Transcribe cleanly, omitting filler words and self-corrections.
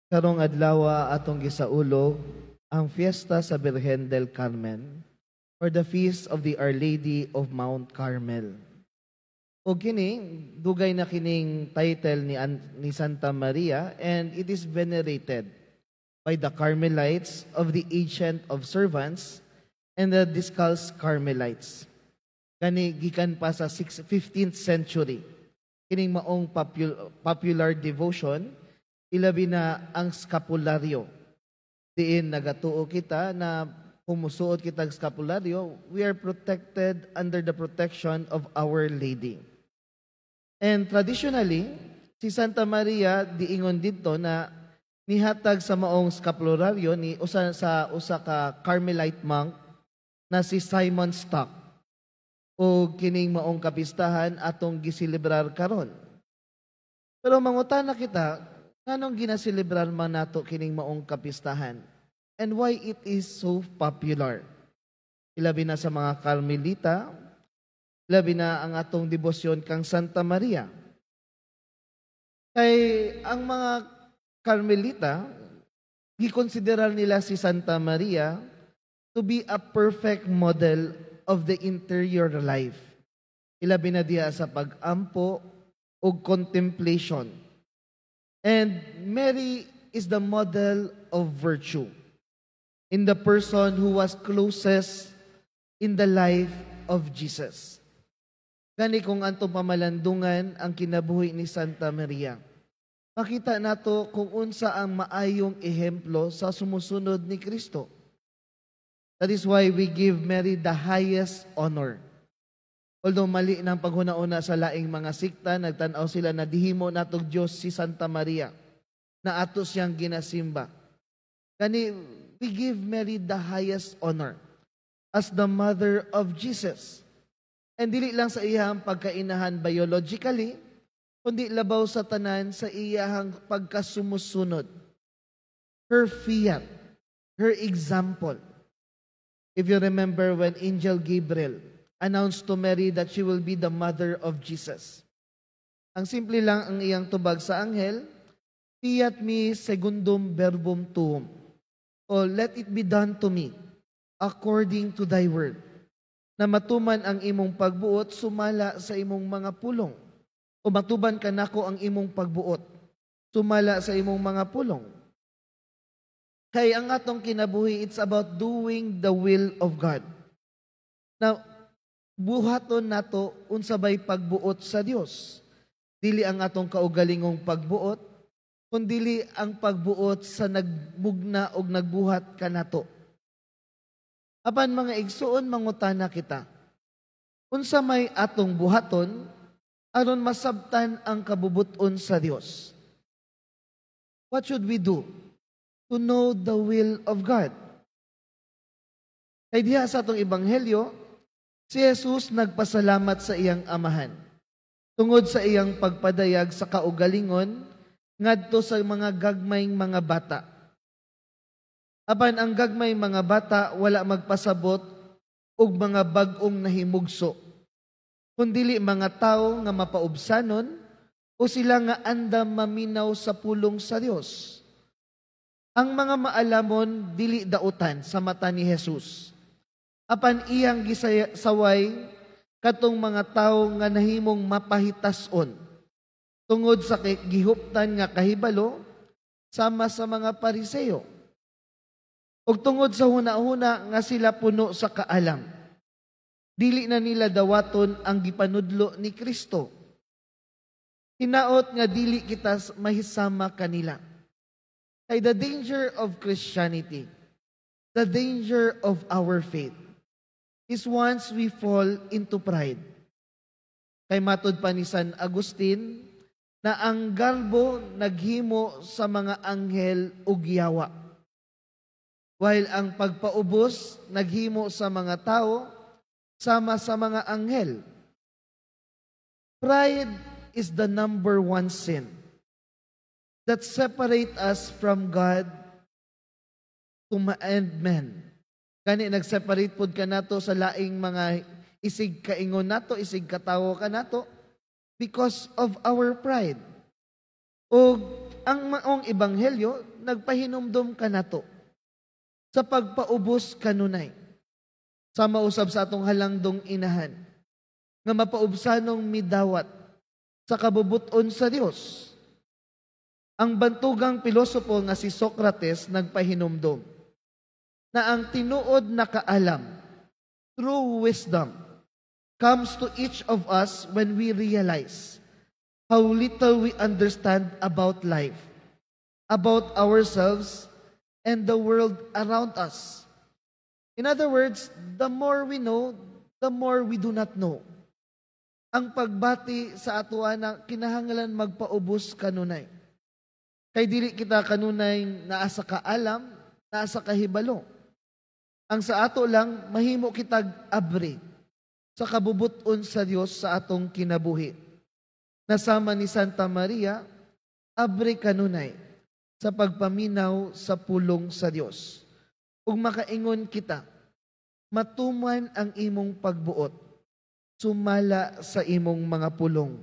Karong adlaw, atong gisaulog ang fiesta sa Birhen del Carmen or the Feast of the Our Lady of Mount Carmel. O kini, dugay na kining title ni Santa Maria, and it is venerated by the Carmelites of the Ancient Observance and the Discalced Carmelites. Kani gikan pa sa 15th century. Kining maong popular devotion, ilabi na ang scapulario. Diin nagatuo kita na kung musuot kita og scapulario, we are protected under the protection of Our Lady. And traditionally, si Santa Maria diingon didto na nihatag sa maong scapulario ni usa sa usa ka Carmelite monk na si Simon Stock. O kining maong kapistahan atong giselebrar karon. Pero mangutana kita, nganong ginaselebrar man nato kining maong kapistahan? And why it is so popular? Ilabi na sa mga Carmelita, labi na ang atong debosyon kang Santa Maria. Kay ang mga Carmelita, gikonsiderar nila si Santa Maria to be a perfect model of the interior life. Ilabi na diha sa pag-ampo o contemplation. And Mary is the model of virtue in the person who was closest in the life of Jesus. Gani kung atong pamalandungan ang kinabuhi ni Santa Maria, makita nato kung unsa ang maayong ehemplo sa sumusunod ni Kristo. That is why we give Mary the highest honor. Although mali ng paghuna-una sa laing mga sikta, nagtanaw sila na gihimo natog Diyos si Santa Maria, na ato siyang ginasimba. Kani, we give Mary the highest honor as the mother of Jesus. And dili lang sa iyang pagkainahan biologically, kundi labaw sa tanan sa iyahang pagkasumusunod. Her fiat, her example. If you remember when Angel Gabriel announced to Mary that she will be the mother of Jesus. Ang simple lang ang iyang tubag sa anghel, "Fiat mi secundum verbum tuum." O "Let it be done to me according to thy word." Na matuman ang imong pagbuot sumala sa imong mga pulong. O matuman kanako ang imong pagbuot sumala sa imong mga pulong. Kay ang atong kinabuhi, it's about doing the will of God. Now, buhaton nato unsa bay pagbuot sa Dios. Dili ang atong kaugalingong pagbuot, kundili ang pagbuot sa nagmugna og nagbuhat kanato. Apan, mga igsuon, mangutana kita. Unsa may atong buhaton aron masabtan ang kabubuton sa Dios? What should we do to know the will of God? Kay diha sa atong ebanghelyo, si Jesus nagpasalamat sa iyang Amahan tungod sa iyang pagpadayag sa kaugalingon ngadto sa mga gagmayng mga bata. Apan ang gagmay mga bata wala magpasabot og mga bag-ong nahimugso, kundili mga tawo nga mapaubsanon o sila nga andam maminaw sa pulong sa Dios. Ang mga maalamon dili dautan sa mata ni Jesus. Apan iyang gisaway katong mga tawo nga nahimong mapahitas-on tungod sa gihuptan nga kahibalo sama sa mga Pariseo. Ug tungod sa huna-huna nga sila puno sa kaalam. Dili na nila dawaton ang gipanudlo ni Kristo. Hinaot nga dili kita mahisama kanila. Kay the danger of Christianity, the danger of our faith, is once we fall into pride. Kay matod pa ni San Agustin na ang garbo naghimo sa mga anghel ug yawa, while ang pagpaubos naghimo sa mga tao sama sa mga anghel. Pride is the number one sin that separate us from God to and men. Gani nag-separate pod kanato sa laing mga isig kaingon nato, isig katawo kanato because of our pride. O Ang maong ebanghelyo nagpahinumdom kanato sa pagpaubos kanunay. Sama usab sa atong halangdong inahan nga mapaubsanong midawat sa kabubuton sa Dios. Ang bantugang pilosopo nga si Socrates nagpahinumdom na ang tinuod na kaalam, true wisdom, comes to each of us when we realize how little we understand about life, about ourselves, and the world around us. In other words, the more we know, the more we do not know. Ang pagbati sa atoa na kinahanglan magpaubos kanunay. Kay dili kita kanunay naa sa kaalam, naa sa kahibalo. Ang sa ato lang, mahimo kitag abri sa kabubuton sa Dios sa atong kinabuhi. Nasama ni Santa Maria, abri kanunay sa pagpaminaw sa pulong sa Dios. Ug makaingon kita, "Matuman ang imong pagbuot, sumala sa imong mga pulong."